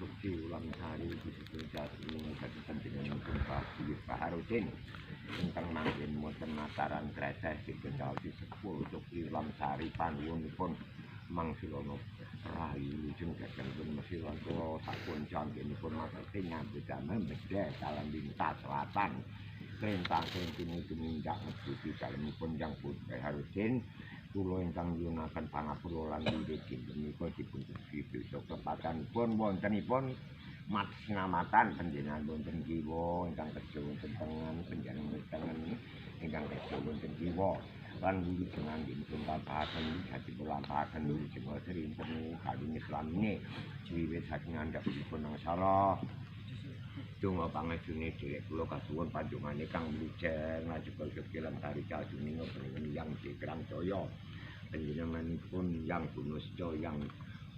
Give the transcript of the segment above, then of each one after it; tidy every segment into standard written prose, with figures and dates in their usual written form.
Bukti Ulamsari dipun jasmi kados panjenenganipun Pak Buyut Baharudin ingkang manggen wonten Mataran Tretes dipun caosi sepuh Bukti Ulamsari panuwunipun Mangsulana Rahayu Wilujeng dhatengipun Mesir lan kula sakonco anggenipun makerti nyambut damel bedhah dalan lintas selatan perintah krintine tumindak ngebuti dalemipun Yang Buyut Baharudin kula ingkang nyuwunaken pangapura lan wirid menika dipun puji dosa kepatanipun wontenipun matsnamatan panjenengan wonten kiwa ingkang kerja wonten tengen panjenengan tengen ingkang kerja wonten kiwa lan wilujeng anggenipun lampahaken dipun lampahaken wilujeng srinten kalih islamine wiwit saking andhapipun angsara donga pangestune dherek kula kasuwun pandungane kang wilujeng lajeng kekilan tari kasuninga panjenengan Yang Dikrang Jaya panjenenganipun Yang Gunasta Yang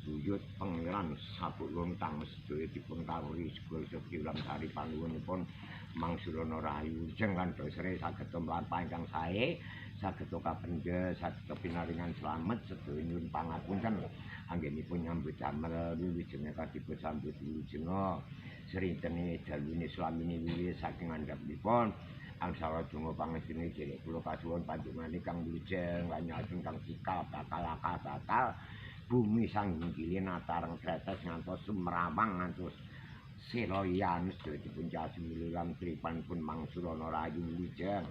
Buyut Pangeran Sabuk Lontang sedaya dipun kawruhi segala kilam sari panuwunipun Mangsulana Rahayu Wilujeng lan dasare saged mlampah ingkang sae saged kapendhe saged pinaringan slamet sedaya nyuwun pangapunten anggenipun nyambut damel wilujeng kadipun sambut wilujeng srintene dalune slamine wiwit saking andhapipun angsara donga pangestune dherek kula kasuwun pandungane kang wilujeng lan nyajeng kang cikal bakal akal bakal bumi sanggile natareng tretes ngantos sumrawang ngantos seloyan sedaya dipun caos lan tripanipun Mangsulana Rahayu Wilujeng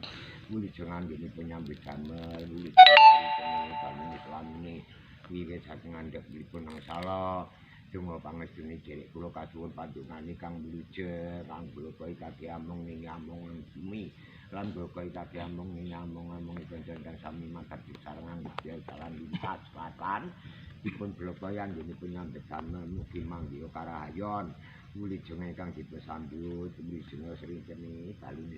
wilujeng anggenipun nyambut damel wilujeng srintene dalune slamine wiwit saking andhapipun angsara donga pangestune dherek kula kasuwun pandungane kang wilujeng kang bloko kaki among ning among bumi lan bloko kaki among ning among-among kanca ingkang sami makarti sarengan dalan lintas selatan dipun bloko anggenipun nyambut damel mugi manggiha karahayon wilujeng ingkang dipun sambut wilujeng srintene balune.